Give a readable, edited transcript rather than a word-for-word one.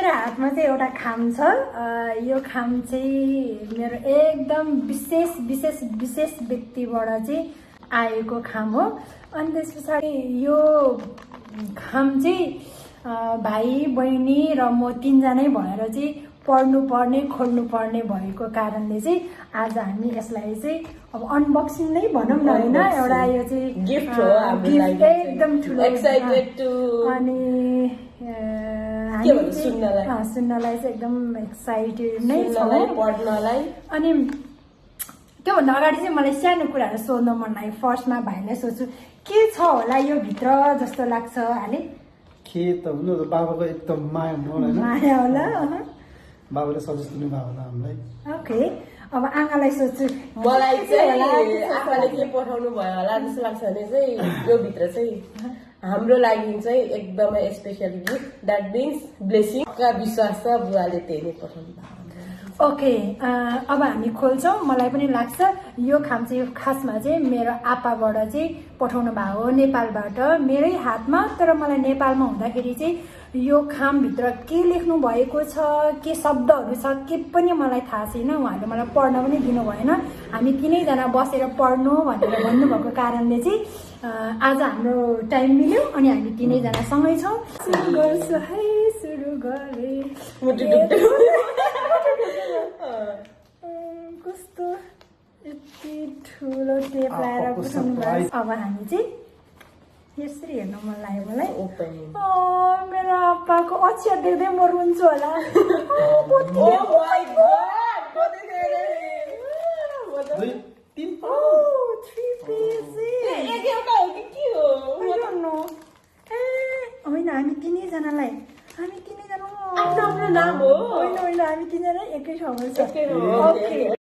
मेरो हातमा चाहिँ एउटा खाम छ। यो खाम चाहिँ मेरो एकदम विशेष व्यक्तिबाट चाहिँ आएको खाम हो। अनि त्यस पछाडि यो खाम चाहिँ भाइ बहिनी र म तीनजनै भएर चाहिँ पढ्नुपर्ने खोल्नु पर्ने भएको कारणले चाहिँ आज हामी यसलाई चाहिँ अब अनबक्सिङ नै भनौँ न होइन, एउटा यो चाहिँ गिफ्ट हो हाम्रो लागि एकदम ठुलो एक्साइटेड टु अनि सुन्नलाई चाहिँ एकदम एक्साइटेड नै छौँ पढ्नलाई। अनि त्योभन्दा अगाडि चाहिँ मलाई सानो कुराहरू सोध्न मन लाग्यो। फर्स्टमा भाइलाई सोध्छु के छ होला यो भित्र जस्तो लाग्छ हाले। के त हुनु बाबाको एकदम माया हुनु होइन, माया होला। बाबाले सजेस्ट दिनुभयो होला हामीलाई। ओके, अब आमालाई सोध्छु मलाई चाहिँ आफूले के पठाउनु भयो होला जस्तो लाग्छ भने चाहिँ यो भित्र चाहिँ हाम्रो लागि चाहिँ एकदमै special gift, that means blessing का विश्वास छ बुवाले त्यही नै पठाउनु भयो। ओके, अब हामी खोल्छौँ। मलाई पनि लाग्छ यो खाम चाहिँ खासमा चाहिँ मेरो आप्पाबाट चाहिँ पठाउनु भएको हो नेपालबाट मेरै हातमा। तर मलाई नेपालमा हुँदाखेरि चाहिँ यो खामभित्र के लेख्नु भएको छ, के शब्दहरू छ, के पनि मलाई थाहा छैन। उहाँहरूले मलाई पढ्न पनि दिनु भएन। हामी तिनैजना बसेर पढ्नु भनेर भन्नुभएको कारणले चाहिँ आज हाम्रो टाइम मिल्यो अनि हामी तिनैजना सँगै छौँ। सुरु गर्छु है, सुरु गरे कस्तो यति ठुलो टेप लगाएर पठाउनु भएको। अब हामी चाहिँ यसरी हेर्नु मन लाग्यो मलाई। मेरो आप्पाको अक्षर देख्दै म रुन्छु होला। होइन हामी तिनैजनालाई आफ्नो नाम हो होइन हामी तिनजना एकै ठाउँमा छ। ओके।